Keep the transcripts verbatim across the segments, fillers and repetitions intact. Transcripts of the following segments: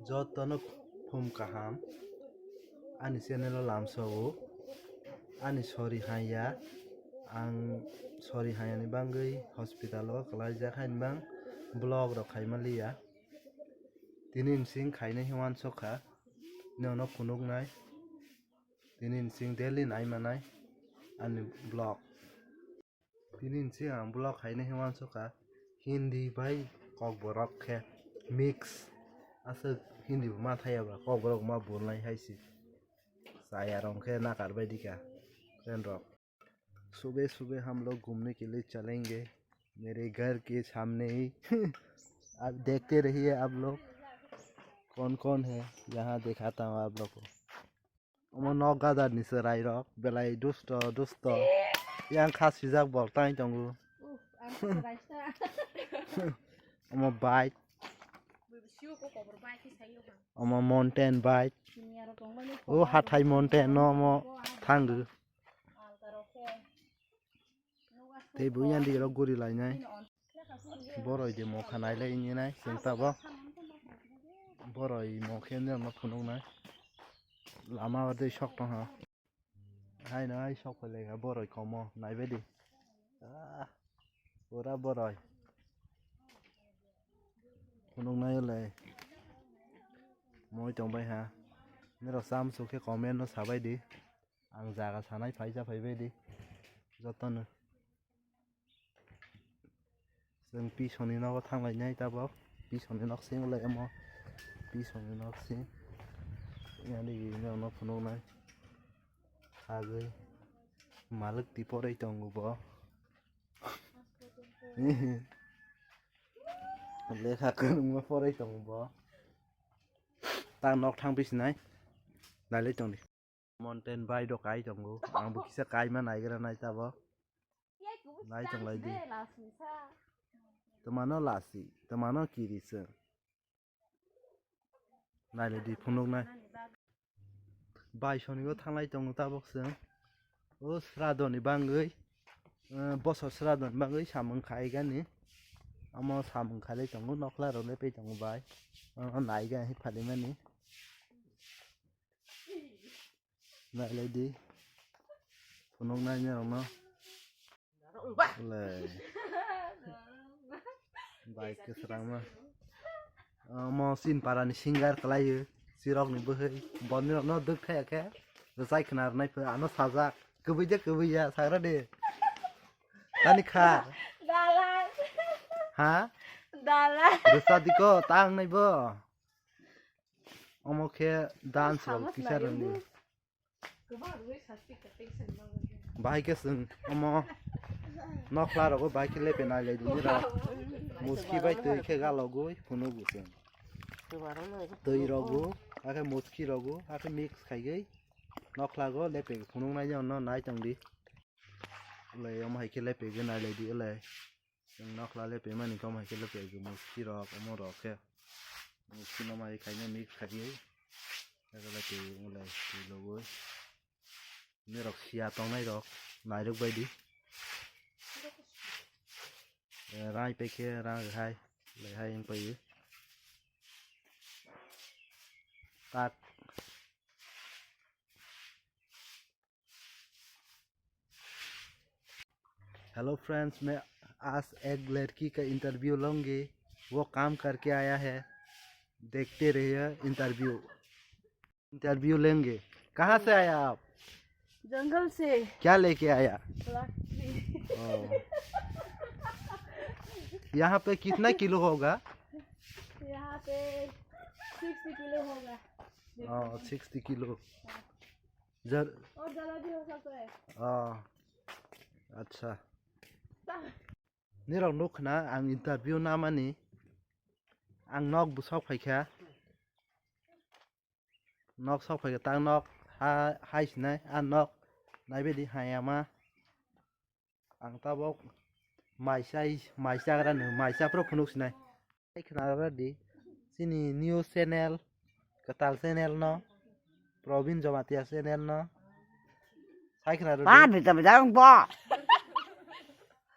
Jotono khum kaham, ani channel o lamsao, ani sori haiya, ang sori haiyani bagwi hospital o kwlaijak haini bang vlog rok khaima liya. Tini nsing khainai hwnwi uansukha, nono phunuknai, tini nsing daily naimanai ani vlog. Tini nsing ang vlog khainai hwnwi uansukha, Hindi bai Kokborok khe mix. Aswk Hindi bo ma thaya ba, Kokborok ma bulnai hai se. Chaya rok khe nakar bai dika friend rok. सुबह सुबह हम लोग घूमने के लिए चलेंगे, मेरे घर के सामने ही। आप देखते रहिए आप लोग कौन कौन है, यहाँ दिखाता हूँ आप लोग को। Omo nok gadar ni chwrai rok belai dusto dusto. Yang kha sijak bol tang tongo. Uff, ang kha sijak. Omo bike. Omo mountain bike. O hathai mountain no omo thango. Tei buiyandi rok guri lainai. Boroi de mokha nailai ni nai chwng tabok. Boroi mokhe nirokno phunuknai. Lama o tei sok tongha. Haino hai sok phai laikha boroi komo naibaidi. Ah, pura boroi. Phunuknai le. Moi tongbai ha. Nirok chamsuk khe comment no sabaidi. Ang jaga sanai phaisa phaibaidi. Jotono. Chwng pisoni nogo thanglainai tabok. Pisoni nok sing le omo. Pisoni nok sing. Yani gini ono phunuknai. Agwi. Malwk ti porwi tongo bo. Lekha kwrwngma porwi tongo bo. Ta nok thang bisinai. Nailai tongdi. Mountain bike rok kai tongo. Ang bo kisa kaima naigra nai tabok. Nai tonglai di. Twmano lasi, twmano kiri se. Nailai di phunuknai. Bai sonigo thanglai tongo tabok se. O sradoni bangwi, eh, bosor sradoni bangwi samung khaigani. Omo samung khailai tongo, nokla rok le pai tongo bai. Omo naiga hi phalimani. Nailai di. Phunuknai norokno. Le. Bai kwsrangma. Omo Chinparani singer kwlaio. Chirokni bwhwi. Bonirokno dwk thaya khe. Rwchai khna rwnai pho ano sajak. Kwbui de kwbui ya sagra de. Tani kha. Dalal. Ha? Dalal. Rwchadiko ta wngnai bo. Omo khe dance rok kisa rwngo. Bahai khe chwng omo nokla rogo bahai khe lepe nai lai di nirok. Muski bai twi khe galogwi phunugo chwng. Twi rogo, hakhe muski rogo, hakhe mix khaigwi nokla go lepe phunuk nai di, ono nai tong di. Ulai omo hai khe lepe gwi nai lai di ulai. Chwng nokla le pemani kom hai khe le pegwi muski rok omo rok khe. Muski no mai khaina mix khaigwi. Ego le pegwi wng le pegwi. Nirok sia tongnai rok nairok bai di. Eh, rai pekhe rang hai le hai wng pai. Tak. Hello friends, मैं आज एक लड़की का इंटरव्यू लूंगी। वो काम करके आया है, देखते रहिए इंटरव्यू। इंटरव्यू लेंगे। कहाँ से आया आप? जंगल से। क्या लेके आया? लकड़ी। ओ। यहाँ पे कितना किलो होगा? यहाँ पे सिक्सटी किलो होगा। हाँ, सिक्सटी किलो। जर- और ज्यादा भी हो सकता है। Ah, acha. Nirok nukna ang interview namani. Ang nok bwsok phaikha. Nok sok phaikha ta nok ha hai sinai a nok naibe di hayama. Ang tabok mai chai, mai chagra no, mai cha phuru phunuk sinai. Sai khna rw di, chini new channel, kwtal channel no, Probin Jamatia channel no. Sai khna rw di. Ba, bita bita wng bo.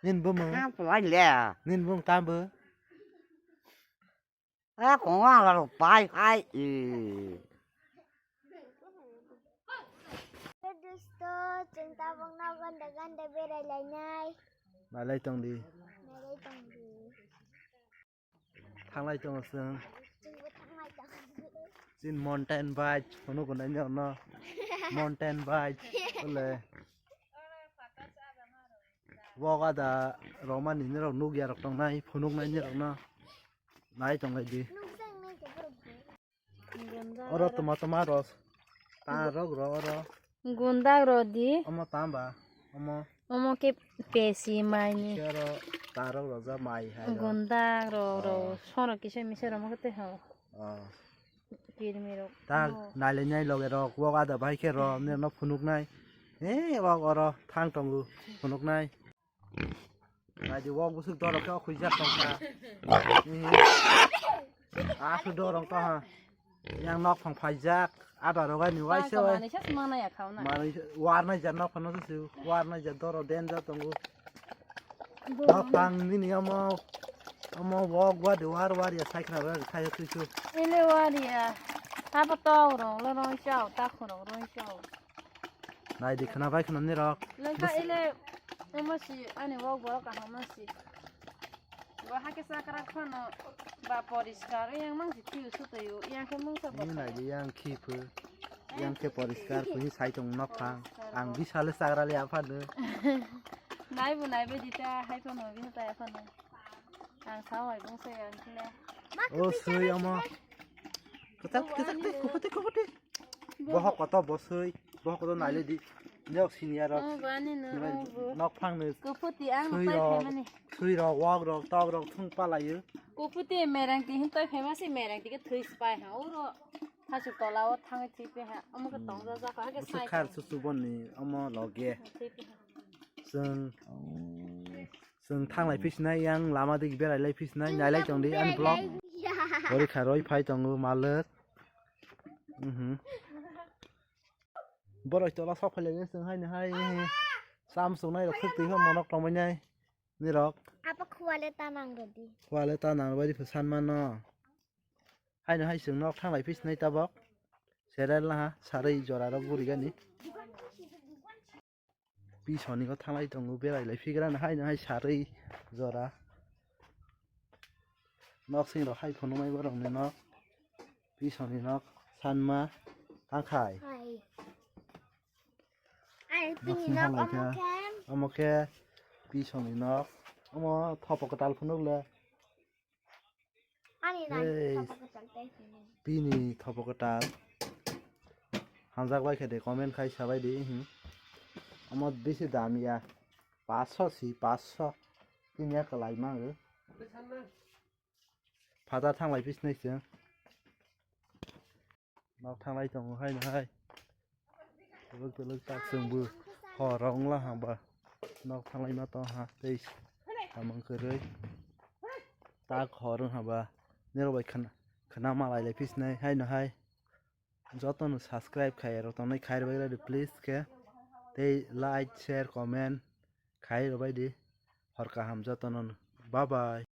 Nin bumung. Ha, pwai le. Nin bumung tam bo. Eh, kung ang lalo pai hai. Eh. Dosto, chwng tabuk no ganda ganda berai lainai. Nailai tong di. Nailai tong di. Thanglai tongo chwng. Chwngbo thanglai tongo. Chin mountain bike, phunuk hwnwi no. Mountain bike, ole. Wok ada romani nirok nukya rok tongnai, phunuknai nirok no. Nai tonglai di. Nukjaknai khe borok bo. Oro toma toma ros. Ta rok ro oro. Gundak ro di. Omo tamba. Omo. Omo ke pesi mai ni. Ke oro ta rok ro ja mai hai ro. Gundak ro ro. Oh. Soro kisa misa ro mo kete ho. Oh. Kirmi rok. Ta nailai nai loge rok. Wok ada bai khe ro. Nirok no phunuknai. He wok oro thang tongo. Phunuknai. Naidi wok bwswk dorok khe o khuijak tongkha. Aswk dorok tongha. Yang nok phang phaijak. Ada rogani waisa wai. Manwi warnai jak nok phano se warnai jak dorok danger tongo. Nok phang nini omo omo wok wadi war war ya saikra bai khai twi su. Ele war ya. Haba tok rong lo rong chao ta khorok rong chao. Naidi khwna bai khwna nirok. Lengkha ile omo si ani wok borok kaham si. Bo hake sakra khano ba poriskar yang mang si phiu sutoyo yang khe mungsa bo. Ni naidi yang khi phu. Yang khe poriskar phu hi sai tong nok phang. Ang bisale sakra le aphano. Nai bo nai be dita hai phano bi ta phano. Ang sao ai bung sai ang khle. O sui omo. Kata kata kata kukuti kukuti. Bohok koto bosoi, bohok koto naile di. Nok senior rok. Oh, bani no, oh, bo. Nok phang ni. Kuputi ang sui pai rok, phaimani. Sui rok, wok rok, tok rok thung palayo. Kuputi merang ti hin toi phaimasi merang ti ke thui spai ha. Uro thasuk tola o thangwi thui pe ha. Omo ke tong ja ja ha ke. Busu sai khar tong. Susu bonni omo loge. Thui pe ha. Chwng Chwng thanglai phi sinai, yang lama dik berai lai phi sinai, nailai tong di ani vlog. Bori kha roi phai tongo malwk. Mhm. Borok tola sok phai lai chwng hai ni hai. Sam sung nai rok khwk twi khe monok tongmai nai. Nirok. Apa khuale ta nang rodi. Khuale ta nang rodi phu san mano. Hai no hai chwng nok thanglai phi sinai tabok. Serel na ha sarwi jora rok guri gani. Pisoni o thanglai tongo, berai lai phigra no hai no hai sarwi jora. Nok sing rok hai phunuknai borok ni nok. Pisoni nok sanma tangkhai. Hai. Ai, nok pini sing nok thanglai omo khe. Khe. Omo khe pisoni nok. Omo thopo kwtal phunuk le. Ani nang. Hey. Thopo kwtal tei sini. Pini thopo kwtal. Hanjak bai khe de comment khai sabai di, hmm. Omo bisi dam ya. Paanch sho si, paanch sho. Tini ya kwlai ma o. Phatar thanglai phi sinai chwng. Nok thanglai tongo hai no hai. Twlwk twlwk tak chwngbo hor wng la haba. Nok thanglai ma tong ha tei samung kwrwi. Tak hor wng haba. Nirok bai khwna, khwna malai lai phi sinai hai no hai. Joto no subscribe khai rok tongnai khai rwbai radi please khe. Tei like, share, comment khai rwbai di. Hor kaham joto no. Bye bye.